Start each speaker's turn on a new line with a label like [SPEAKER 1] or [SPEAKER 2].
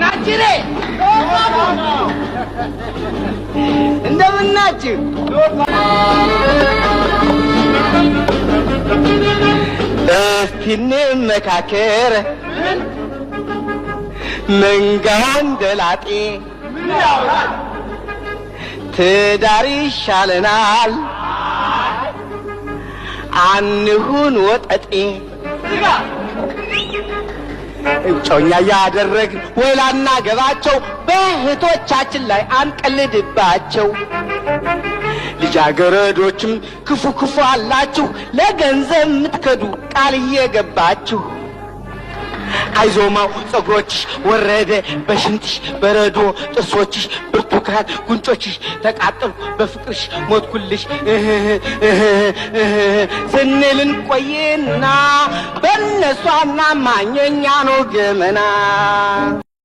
[SPEAKER 1] አጅሬ እንደምናችሁ? እስቲ እንመካከር፣ መንጋው እንደላጤ ትዳር ይሻለናል፣ አንሁን ወጠጤ። እጮኛ ያደረግን ወይ ላናገባቸው፣ በእህቶቻችን ላይ አንቀልድባቸው። ልጃገረዶችም ክፉ ክፉ አላችሁ፣ ለገንዘብ የምትከዱ ቃል እየገባችሁ። አይዞማው ፀጉሮችሽ ወረደ በሽንትሽ በረዶ፣ ጥርሶችሽ ብርቱካን፣ ጉንጮችሽ ተቃጠሉ በፍቅርሽ ሞትኩልሽ ስንል እንቆይና በእነሷ አናማኝ የእኛ ነው ገመና።